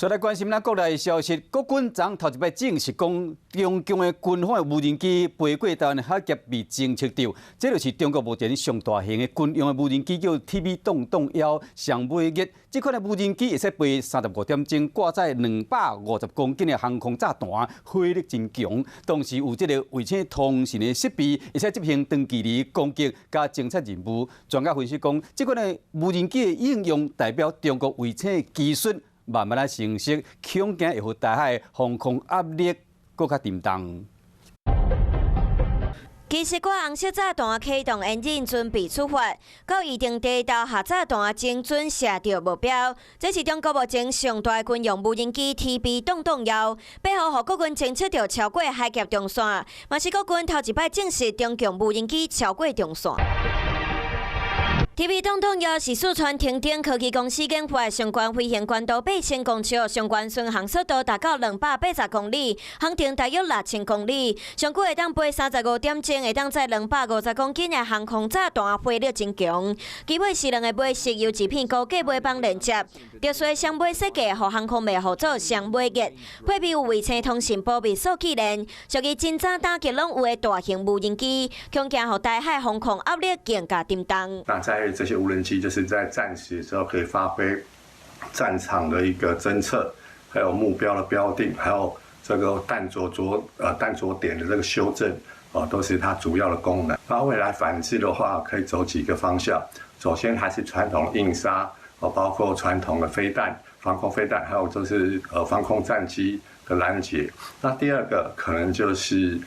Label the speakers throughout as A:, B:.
A: 所以來關心咱國內的消息，國軍昨頭一擺證實講，中共的軍方的無人機飛過臺灣的海峽被偵測著，這就是中國目前上大型的軍用的無人機，叫 TV 洞洞幺上尾熱。這款的無人機會使飛35點鐘，掛載250公斤的航空炸彈，火力真強。同時有這個衛星通訊的設備，會使執行長距離攻擊佮偵察任務。專家分析講，這款的無人機的應用代表中國衛星技術慢慢仔成熟，恐驚會予台海防空壓力閣較沉重。
B: 其實，掛紅色炸彈啟動引擎，準備出發，到預定地投下炸彈，精準射著目標。這是中國目前上大軍用無人機 TB 洞洞幺，八號予國軍偵測著超過海峽中線，嘛是國軍頭一擺證實中共無人機超過中線。TB 洞洞幺是四川騰鼎科技公司研發，上懸飛行高度8000公尺，上懸巡航速度達到280公里，航程大約6000公里。上久會當飛35點鐘，會當載250公斤的航空炸彈，火力真強。機尾是兩个尾翼由一片高架尾板連接，特殊的雙尾設計，予航空迷號做雙尾翼，配備有衛星通訊保密數據鏈，屬於真早打擊攏有的大型無人機，恐驚予台海防空壓力更加沉重。
C: 那在這些無人機就是在戰時的時候可以發揮戰場的一個偵測，還有目標的標定，還有這個彈着點的這個修正，啊，都是它主要的功能。那未來反制的話，可以走幾個方向。首先還是傳統硬殺，包括傳統的飛彈、防空飛彈，還有就是防空戰機的攔截。那第二個可能就是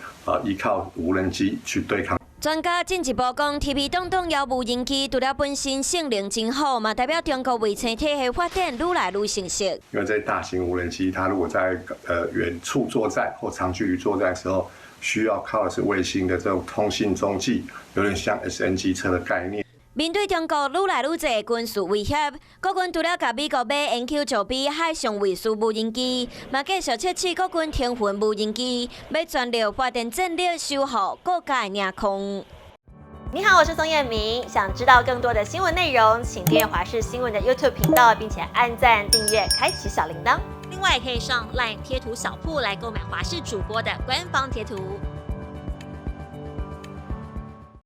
C: 依靠無人機去對抗。
B: 專家進一步講，TB 洞洞幺無人機除了本身性能真好，嘛代表中國衛星體系發展愈來愈成熟。
C: 因為這些大型無人機，它如果在遠處作戰或長距離作戰的時候，需要靠的是衛星的這種通信中繼，有點像 SN 機車的概念。
B: 面對中國愈來愈濟軍事威脅，國軍除了共美國買 MQ-9B 海上衛士無人機，嘛繼續測試國軍騰雲無人機，欲全力發展戰力，守護國家的領空。
D: 你好，我是宋燕明。想知道更多的新聞內容，請訂閱華視新聞的 YouTube 頻道，並且按讚、訂閱、開啟小鈴鐺。
E: 另外，也可以上 LINE 貼圖小鋪來購買華視主播的官方貼圖。